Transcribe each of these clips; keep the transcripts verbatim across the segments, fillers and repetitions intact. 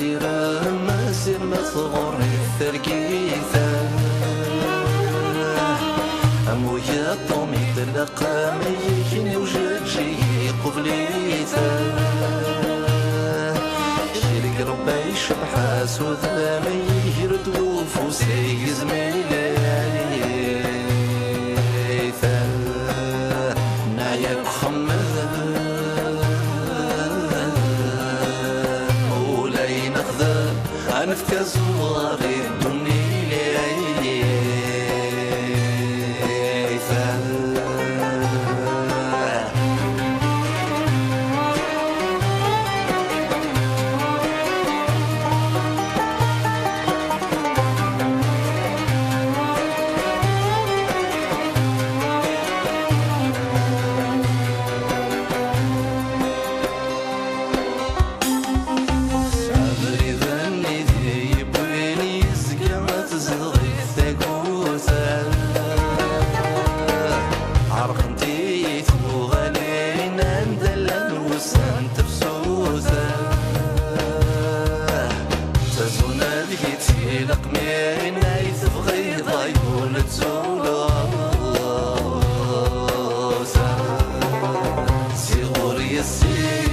Irem asirem tɣur-i tergit. Am uyaṭum itlaq am yiken i ujeǧǧig iqubel-it. Ireg Rebbi icebḥ-as udem, iger-d ufus igezm-it. Neɛya deg uxemmem, ula i nexdem, ad nefk azuɣer i ddunit. Abrid-nni d-yewwin yezga tezdeɣ-it tagut. Ɛerqent-iyi tuɣalin anda llan wussan n tefsut. Tazuna deg-i d tileqmin ay tebɣiḍ ay ul ttuleɣ. Ziɣ ur yessin,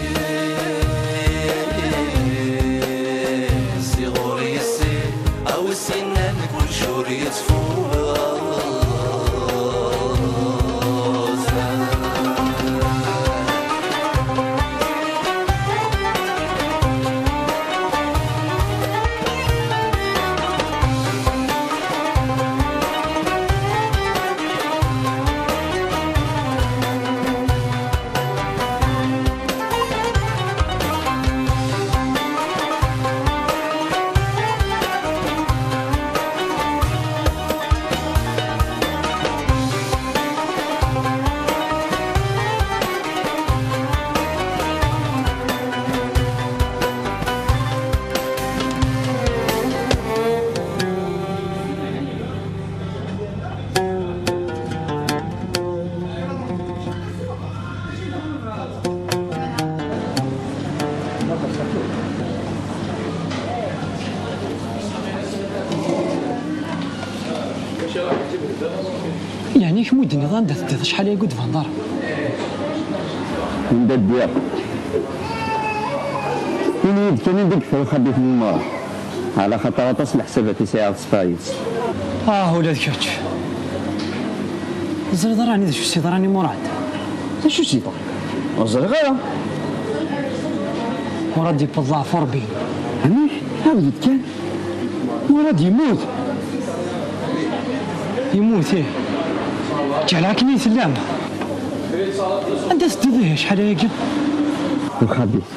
ziɣ ur yessin, a wis yennan kullec ur yettfuz. Yeɛni kemm ur d-tenniḍ anda teddiḍ acḥal aya deg udbanḍar? Anda ddiɣ? Ini-yi-d kan anda i yeffer uxabit n lmara. Ɛla xaṭer aṭas n leḥsabat i sɛiɣ s Faris. Ah, ula d kečč. Teẓriḍ ara ɛni d acu s-yeḍran i Murad? D acu s-yeḍran? Ur ẓriɣ ara. Murad yewweḍ leɛfu Rebbi. Amek? Ɛawed-d kan. Murad yemmut. Yemmut, ih. Ǧǧeɣ akken i tellam. Anda teddiḍ ihi acḥal ayagi? Uxabit.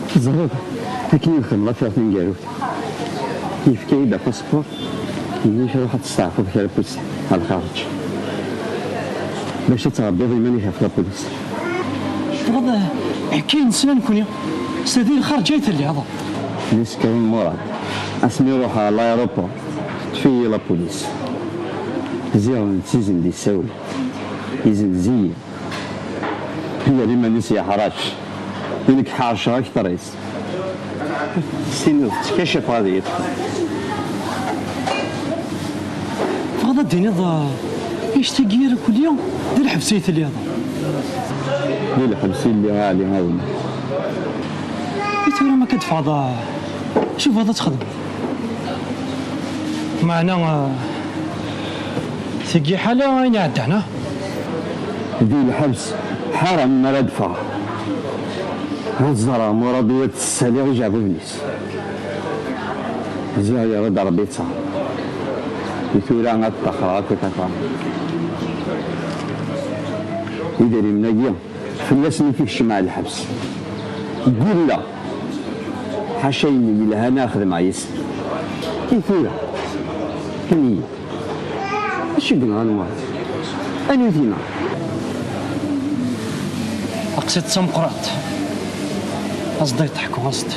Teẓriḍ, akken i nexdem lafir taneggarut, yefka-yi-d apaspuṛ, yenna-k ruḥ ad testeɛfuḍ kra n wussan ɣer lxareǧ, bac ad tɛebbiḍ iman-ik ɣef lapulis. Tebɣiḍ, eh, akka i nesla nekni, s di lxareǧ ay telliḍ. Di Skrun Murad, asmi ruḥeɣ ɣer l'aéroport, teṭṭef-iyi lapulis. Ziɣ d netta i sen-d-yessawlen, yezzenz-iyi. Yerra iman-is yeḥṛec, i nekk ḥerceɣ akteṛ-is. Tiniḍ ttkacafeɣ ad iyi-ṭṭfen. Tebɣiḍ ad d-tiniḍ, eh, annect-agi irkelli di lḥebs ay telliḍ? Di lḥebs i lliɣ, a Ɛli, a gma. I tura ma akka teffɣeḍ, eh, acu tebɣiḍ ad txedmeḍ? Meɛna, eh, tigi ḥala ayen iɛeddan, ah? Di lḥebs, ḥaṛa mi ara d-ffɣeɣ. Ad ẓreɣ Murad u ad t-ssaliɣ ijeɛbuben-is. Ziɣ yerra-d Ṛebbi ttaṛ. I tura ad ṭṭaxreɣ akk i ṭṭaxreɣ. Idrimen-agi, fell-asen i t-ikcem ɣer lḥebs. Gulleɣ. Ḥaca ayen yelhan ara xedmeɣ yis-s. I tura? Ini-yi-d. Acu i yenɣan wa? Anwi t-yenɣan? Taqsiṭ d tameqqrant. Aẓ-d ay teḥku, aẓ-d.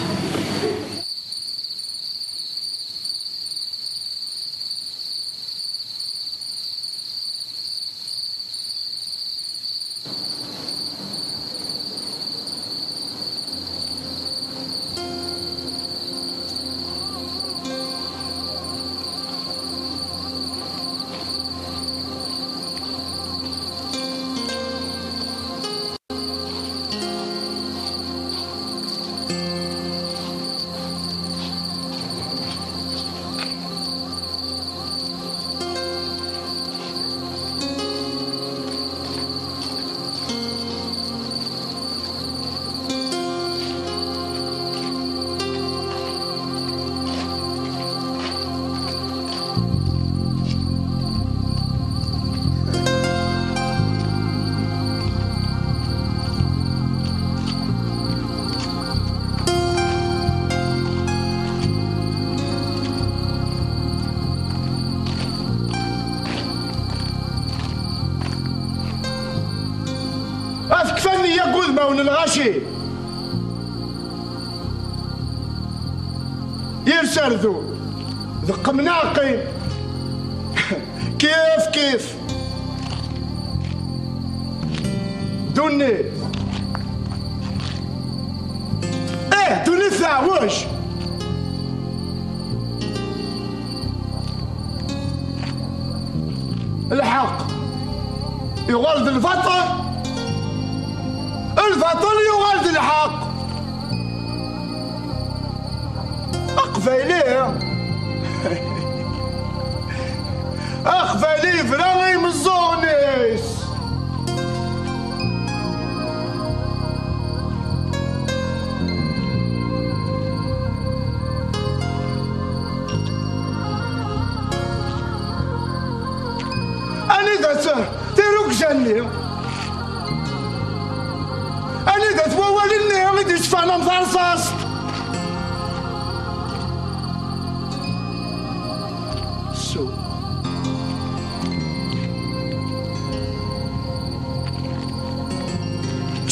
Mawen lɣaci, yir sardu d qemnaɛqi, kif kif. Dunni, eh, dunni teɛwej. Lḥeqq yuɣal d lbaṭel, lbaṭel yuɣal d lḥeqq. Aqbayli, Aqbayli yebra i yimeẓẓuɣen-is. Anida-tt tirrugza-nni? Anida-t wawal-nni i d-yesfan am tarṣaṣt? Ssuq.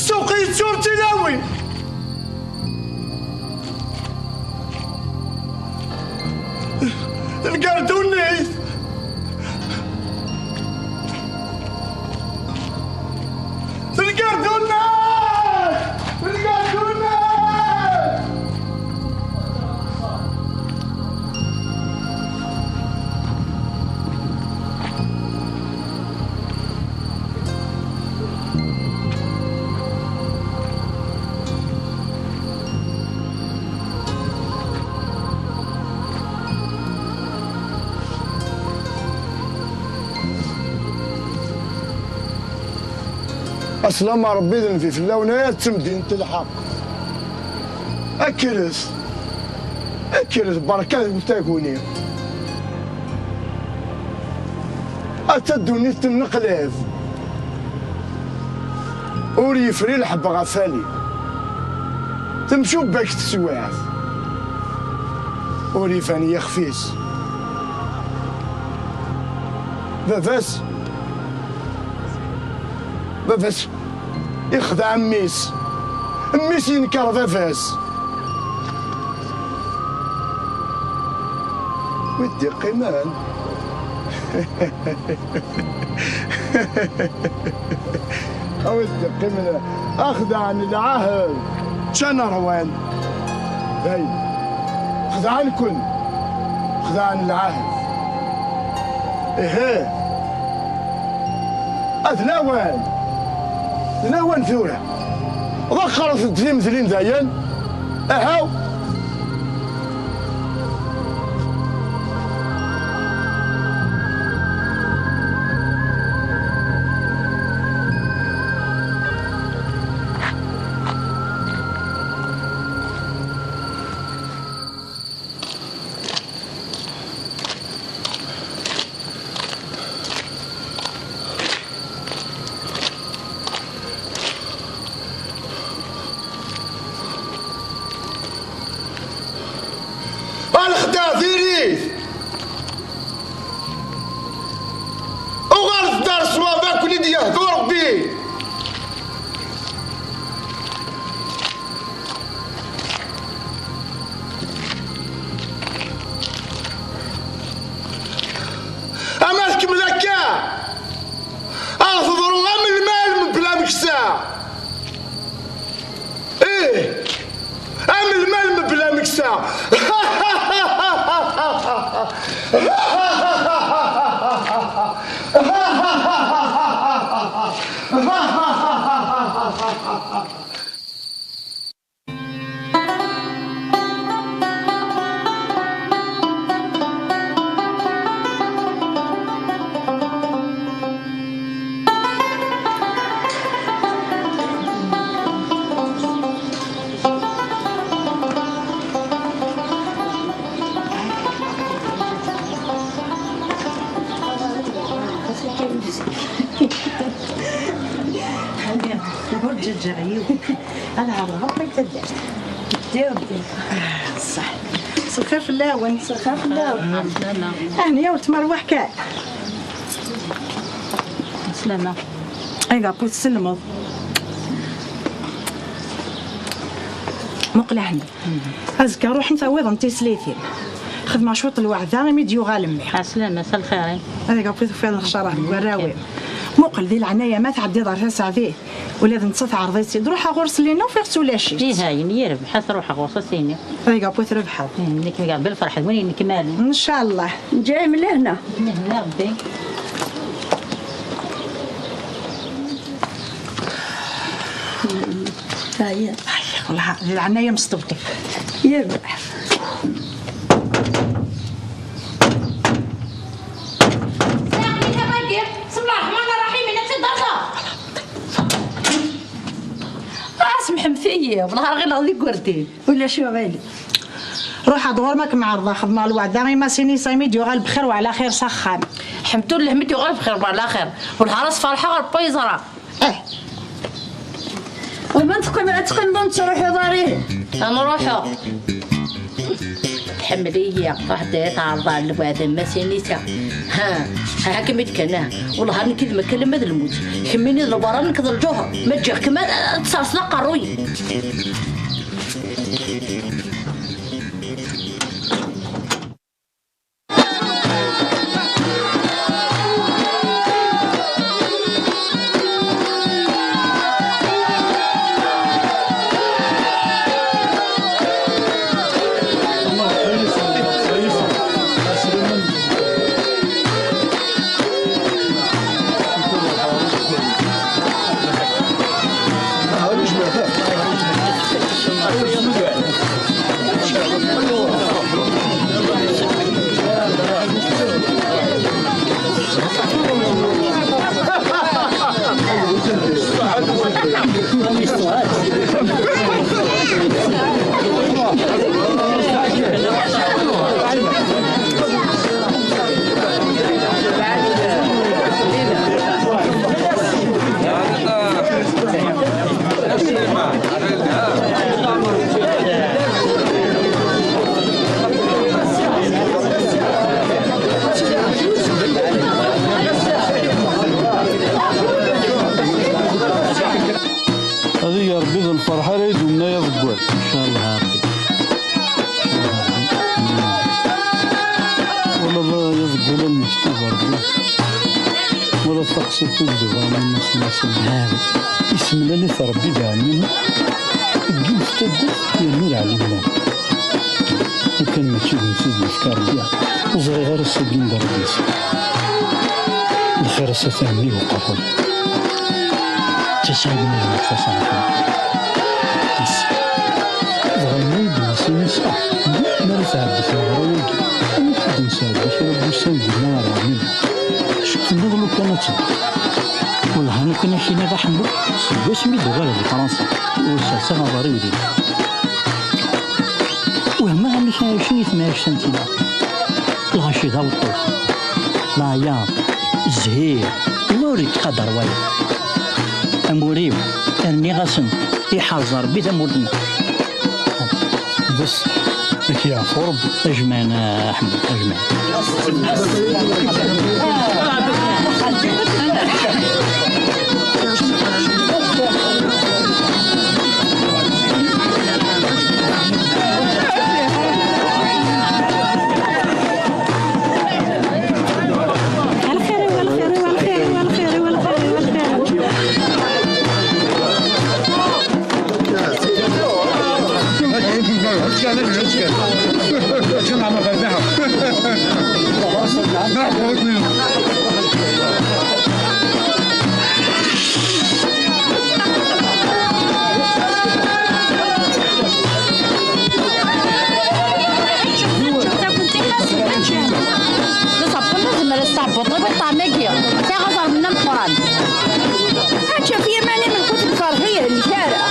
Ssuq yeččur d tilawin. Lgerdunnit! Lgerdunnit! Lgerdunnit! Aslam a Ṛebbi d nnbi fell-awen, ay at temdint n lḥeqq. Kkret, kkret, berka deg taguni. Atta ddunit tenneqlab. Ur yefri lḥebb ɣef ali. Temcubbak teswiɛt. Ur iban yixef-is. Baba-s, baba-s ixdeɛ mmi-s. Mmi-s yenker baba-s. Wi d-iqqimen? A wi d-iqqimen, axdeɛ n lɛahed. Ččan ṛwan. Dayen. Xedɛen-ken. Xedɛen lɛahed. Ihih. A d lawan. D lawan tura. Ḍeqqret-d timedlin dayen. Ahaw. A lexdeɛ diri-t! Uɣalet-d ar ṣṣwab, a ken-id-yehdu Ṛebbi! Ama tkemmel akka, ad teḍru am lmal mebla ameksa. Ih, am lmal mebla ameksa. Ur ǧǧaǧǧaɣ yiwen. Ad ɛerḍeɣ akk ay taddart. Ddiɣ, ddiɣ. Ah, ṣṣeḥ. Ṣṣelxir fell-awen. Ṣṣelxir fell-awen. Ah, ɛeslama. Ahni ya weltma, rwaḥ kan. Ɛeslama. Ayɣer ur tselmeḍ? Muqel a Ḥemdi. Azekka ruḥen tawiḍ n tislitin. Xedmeɣ cwiṭ lweɛda imi d-yuɣal mmi. Ɛeslama, s lxir-im. Ad iga wid ufiḍ lexcaṛ deg warraw-im. Muqel di leɛnaya ma tɛeddiḍ ar taseɛdit, ula d nettat tɛerḍ-itt-id. Ruḥeɣ ɣur-s Lina, ufiɣ-tt ulac-itt. Ih, ayen yerbeḥ, ad ruḥeɣ ɣur-s ad s-iniɣ. Ad iga wid trebḥeḍ. Ih, nekk deg belferḥ d win yennekmalen. Ncallah. Nǧahem lehna. Lehna Rebbi. Teɛyiḍ. Ay, wellah, di leɛnaya-m sṭebṭeb. Yerbeḥ. Saɛid, a wagi, بسم الله الرحمن الرحيم، إنك تدرسه. آه، سمحت-iyi، والله راه غير نغضي قردين. Ulac uɣilif. Ruḥ ad ɣur-m ad kem-ɛerḍeɣ, xedmeɣ lweɛda i Masinisa imi d-yuɣal bxir وعلى خير s axxam. Ḥemdullah, mi d-yuɣal bxir وعلى خير. Wellah rah s-ferḥeɣ, Rebbi yeẓra. Eh. Ur ma teqqim, ad teqqimeḍ ur nettruḥuḍ ara ihi. Ad nruḥeɣ. Tḥemmel-iyi, ruḥ d-, tɛerḍ ar lweɛda n Masinisa. Ha, ha, kem-id kan, ha. Wellah nekk d-, ma kan ma d lmut. Kemmini d lberra, nekk d lǧuher. Ma ǧǧiɣ-kem ad, ad tserseḍ aqerruy. Ad ig Ṛebbi d lferḥ ara idumen ay aḍeggal. Ncallah a Ṛebbi. Wala d ay aḍeggal almektub Ṛebbi. Wala d taqsiṭ i d-uɣalen imassen-nsen. Isemlal-it Ṛebbi d ɛemmi. Deg yiwet taddart yernu d ɛli mlal. Lukan mačči d netta i d-yefka Ṛebbi, ur ẓriɣ ara ass-agi anda ara d-yas. Lxir-is atan nnig uqerruy. D tasɛiwin ad yefk taṣaḥit. Dɣa yenna-yi-d Masinisa, mi ara tɛeddi tmeɣra-agi, amek i d-nesɛeddi kra n wussan dinna ar Ɛemmi? Acu tenniḍ lukan ad teddu? Wellah, lukan ad k-iniɣ a Ḥemmu, seg wasmi d-uɣaleɣ di Fransa, ur sserseɣ aḍar-iw dinna. Wehmeɣ amek ɛicen i temɛict am tina. Lɣaci d aweṭṭuf, leɛyaḍ, zzhir, ur yettqadar wayeḍ. Amur-iw, rniɣ-asen, iḥrez Ṛebbi tamurt-nneɣ. Bes, ad k-yeɛfu Ṛebbi. Ajmaɛen, a Ḥemmu, ajmaɛen. الخير والخير والخير والخير والخير والخير. Nezmer ad s-tɛebbuḍ i ṭṭɛam-agi, tiɣaẓer-nni ameqqran. Ad taf yiman-im lqut deg lferḥ-iw, ur yelli ara.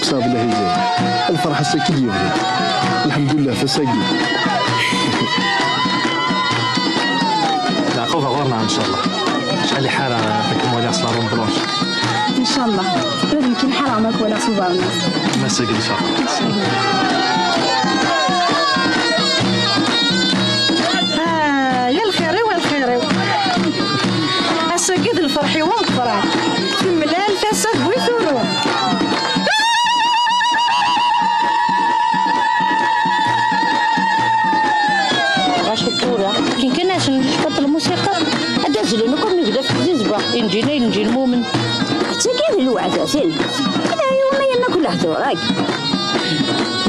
Lferḥ ass-agi d-yebda. Lḥemdullah, f ass-agi. Leɛqub ɣur-neɣ, ncallah. Acḥal iḥar ad kem-waliɣ s la Robe Blanche. Ncallah. Ula d nekk iḥar ma k-walaɣ s ubernas. Ass-agi, ncallah. Ah, ya lxir-iw, a lxir-iw. Ass-agi d lferḥ-iw ameqqran. Temlal tasa d wi turew. Ɣas tura, akken kan asen cwiṭ lmusiqa, ad d-azlen akk am yegla f tzizwa, inǧil ay inǧil mumen. D tagi d lweɛda-tin. Ala, iwumi yenna-k lehdur-agi?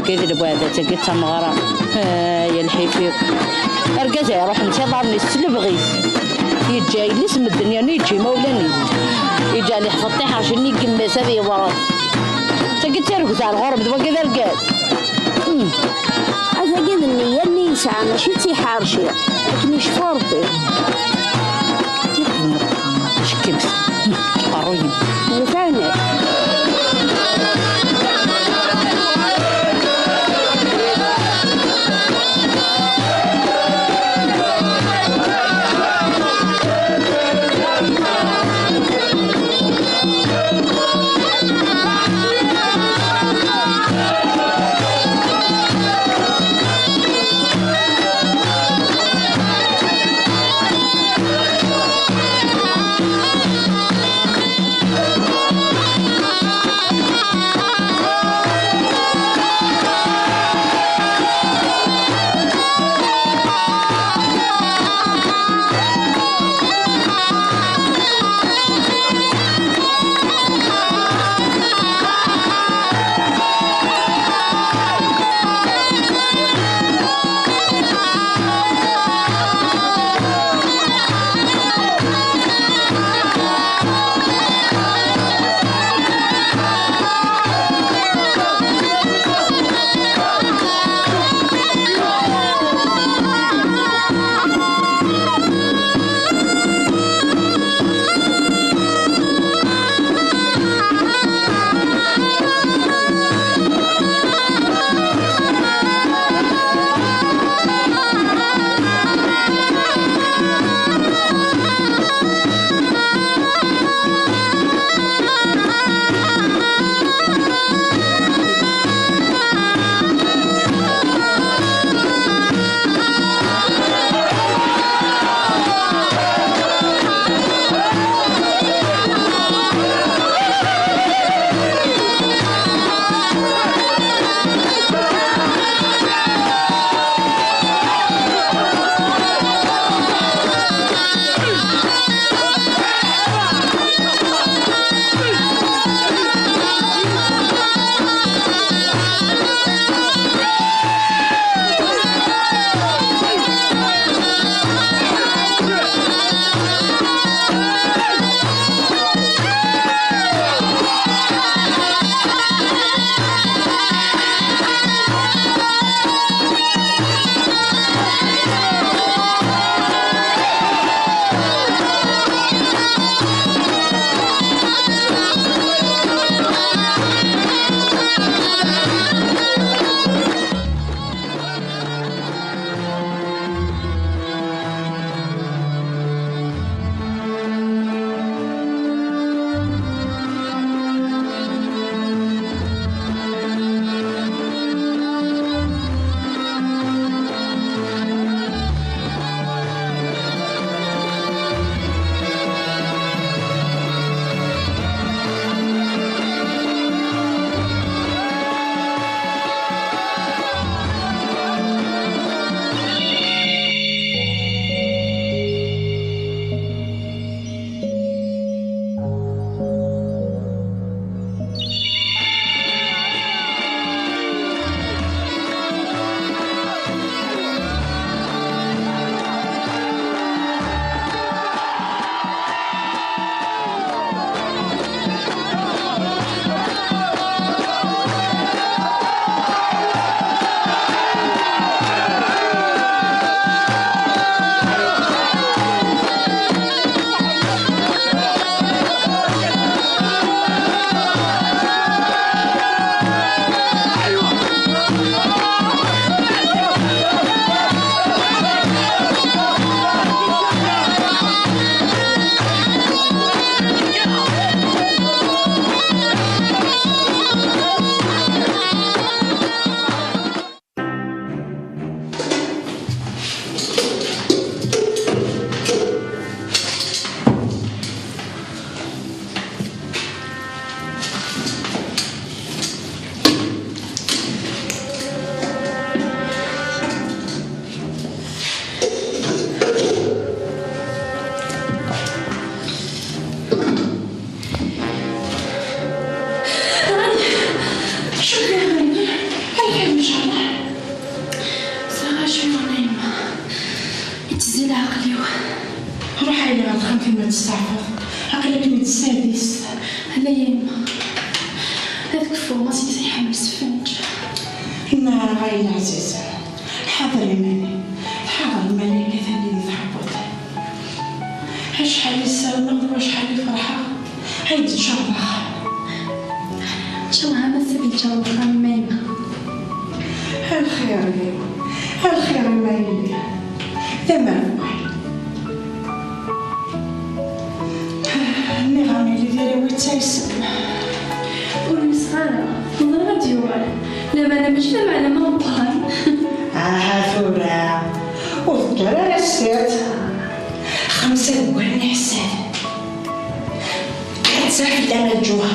Tagi d lweɛda, tagi d tameɣra. Ah, ya lḥif-iw. Argaz iruḥen s iḍarren-is s lebɣi-s. Yeǧǧa yelli-s medden yernu yeǧǧa imawlan-is. Yeǧǧa liḥfeḍ tiḥerci-nni n yemma-s ad yewreḍ. Tagi d targit ar ɣur-m d wagi d argaz. Hmm. Atagi d nniya-nni yesɛa, mačči d tiḥerci. Akken yecfa Rebbi. Cekkemt. Qerruy-im. Nefɛen-ak. Tezzi leɛqel-iw. Ruḥ a yelli ɣer texxamt-im ad testeɛfuḍ. Aql-ikem d sadist. Ala yemma. Ad kfuɣ, Mass Yasa iḥemmel s fenǧ. Neɣ a yelli ɛzizen. Ḥader iman-im. Ḥader iman-im a tani di tḥebbuḍt. Acḥal i ssawleɣ d wacḥal i ferḥeɣ. Ay d-ččurḍeɣ. Ncallah a Mass ad yeǧǧ wexxam-im a yemma. A lxir-iw, a lxir-im a yelli. Tamar n waḥid. Nniɣ-am yelli diri wi ttaysen. Ur yusiɣ ara, neẓra ad d-yuɣal. Lameɛna mačči lameɛna ma ɣelṭen. Aha tura, ur teḍḍur ara s tiṭ. Xemsa deg wallen iḥessan. Kkret sɛef fell-am a lǧuha.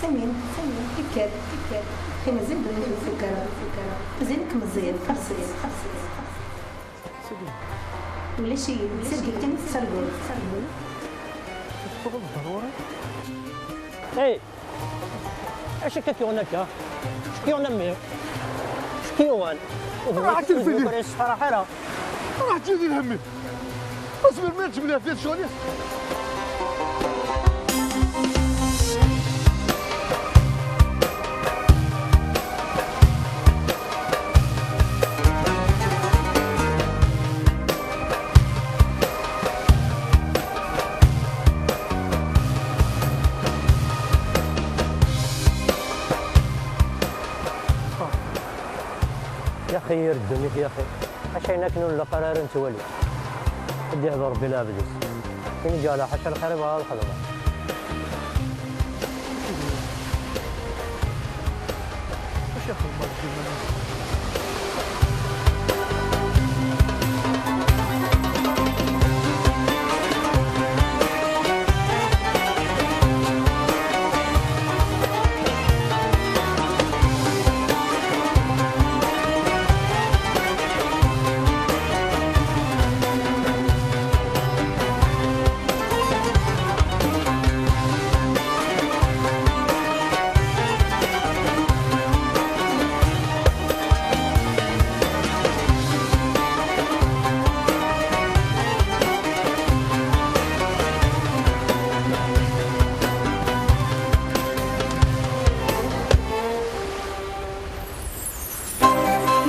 Samin, Samin, kker, kker. Qqim mazal ddunit ur tfukk ara, ur tfukk ara. Mazal-ik meẓẓiyeḍ, meẓẓiyeḍ, meẓẓiyeḍ. Ulac-iyi, d targit kan i tettarguḍ. Teffɣeḍ ḍeruri? Hey! Acu akka k-yuɣen akka? Acu k-yuɣen a mmi? Acu k-yuɣen? Ruḥ ad tilfini. Ur yesfaraḥ ara. Ruḥ ǧǧini lhem-im. Asmi mi ttemlafit ccɣel-is. Yaxi yir ddunit yaxi. Acu ayen akken ur nlaq ara ara nettwali. Ad d-ihder Rebbi lɛebd-is. Tin i yeǧǧa ḥaca lxir i bɣiɣ ad xedmeɣ. Acu axedmeɣ deg yiman-is?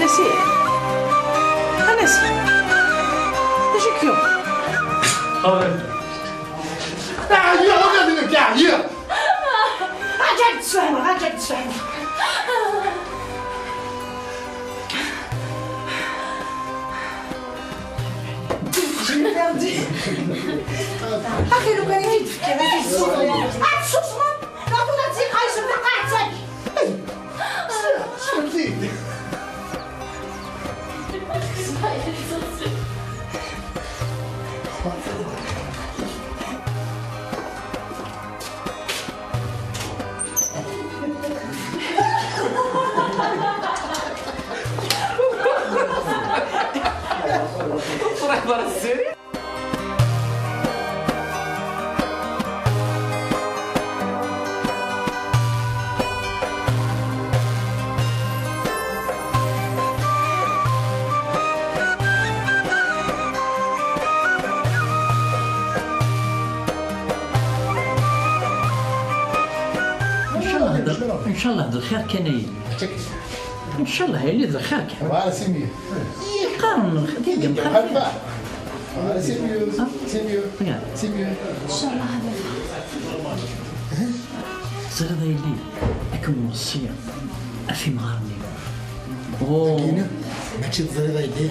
Nasir. A Nasir. D acu k-yuɣ? Xaṭi. Ɛyiɣ, ula d nekk ɛyiɣ. Aǧǧ ad d-sfehmeɣ, aǧǧ ad d-sfehmeɣ. J'ai perdu. Axi lukan i t-id-fkiɣ, i t-id-ssuɣleɣ. Ad tsusmeḍ? Neɣ tura d zik ɣer-i s taqaɛet-agi. Inchallah d lxir kan ay. Inchallah yili d lxir kan. Voilà, c'est mieux. Qqaren lxir, deg lxir kan. Voilà, c'est mieux. C'est mieux. Regarde. C'est mieux. Inchallah. Ẓriɣ a yelli, ad kem-weṣṣiɣ ɣef imɣaren-im. Oh. Dagi, mačči teẓriḍ a yelli,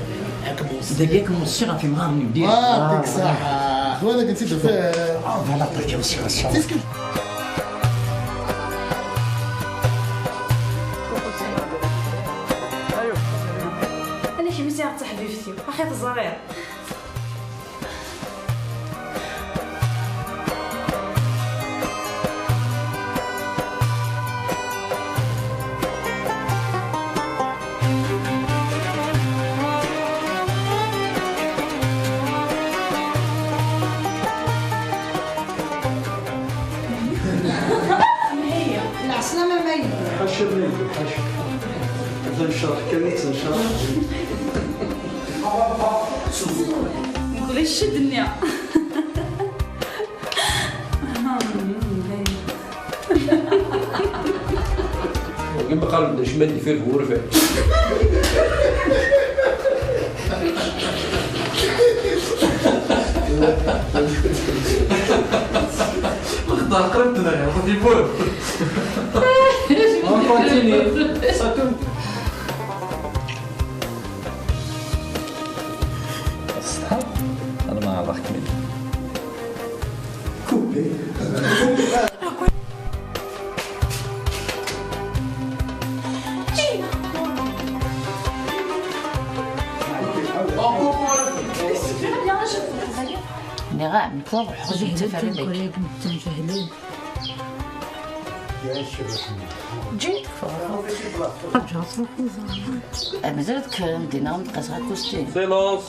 ad kem-weṣṣiɣ. Dagi ad kem-weṣṣiɣ ɣef imɣaren-im, direct. Ah, deg ṣaḥa. Voilà, dagi. C'est ce que Ala kemm i sɛiɣ d taḥbibt-iw, axi teẓriḍ. Lɛeslama ma yedda. Ḥaca ma yedda, ḥaca. Ad ncerḥ kan i ttncerḥ. Nekk ulac cced-nni. Wagi ma qqaren-d acmal deffir bu urfan. Lexḍer qrib tenɣi, xḍi bur. Encore tini. Ṣṣeḥ, أنا ما أعرف كمين. Coupé. نعم، نكون حزن تفرد. جيت. رجعت. مازالت كلام دينا، نبقى صغير كوستي. Silence.